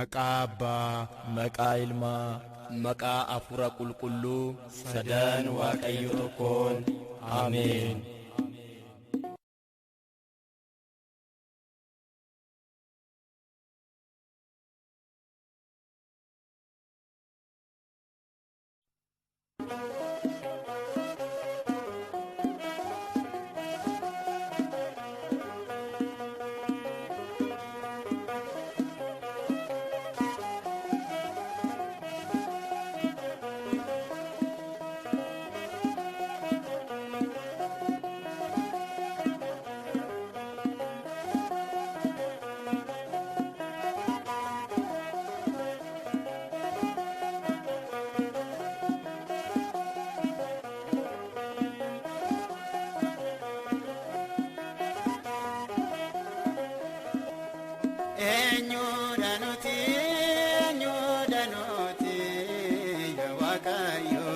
Maqaa Abbaa, Maqaa Ilmaa, Maqaa Hafuura Qulqulluu, sadan Waaqayyo tokkoon. Ameen. Eenyudha nuti, eenyudha nuti, yaa Waaqayyo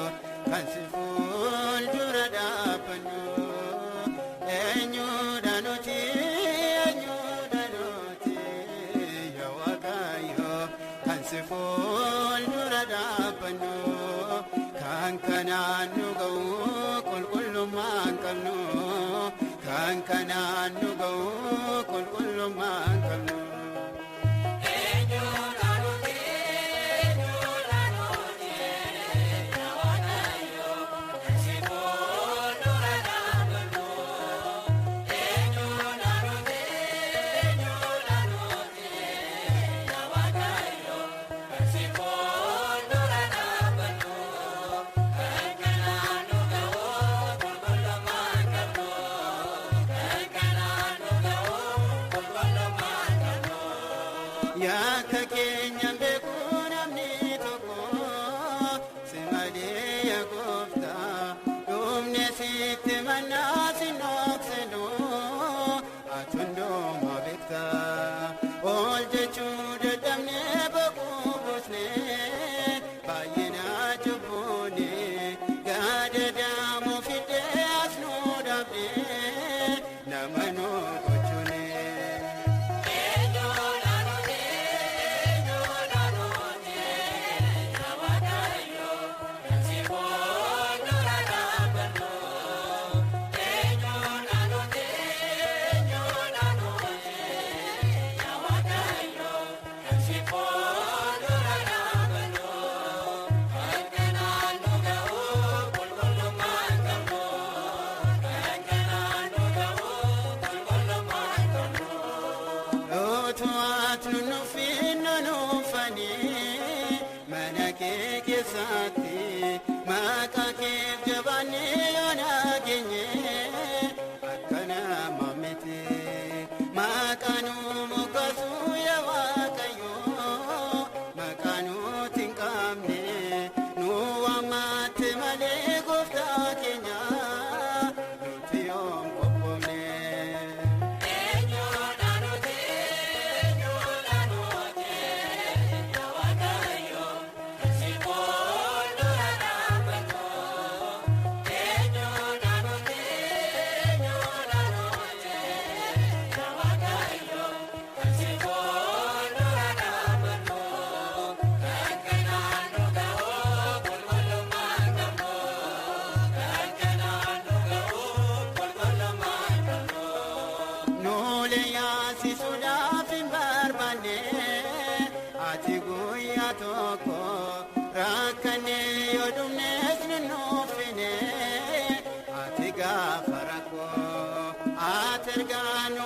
kan si fuuldura dhaabbannu. Eenyudha nuti, eenyudha nuti, yaa Waaqayyo kan si fuuldura dhaabbannu. Kan kanaan nu ga'u qulqullummaan qabnu. Kan kanaan nu ga'u qulqullummaan qabnu. Yakka keenya beeku namni tokko si malee yaa gooftaa dhumne sitti mannaa si dhoksinu ati hundumaa beektaa ol jechuu dadhabnee boquu buusnee baay'ina cubbuune gaada daamuu fidee as nu dhabdee nama nu gochuune. Utuu ati nuufin nuufanii mana kee keessatti maqaa keef jabaannee yoo nageenye akka nama miti. Maqaa nu moggaasu yaa Waaqayyo maqaa nuti hin qabne nu waammatte malee gooftaa keenya nuti yoom qophoofne. Nuule yaasisuudhaaf hin barbaanne ati guyyaa tokko rakkannee yoo dhumnes nu nuufine ati gaafa rakkoo ati ergaa nu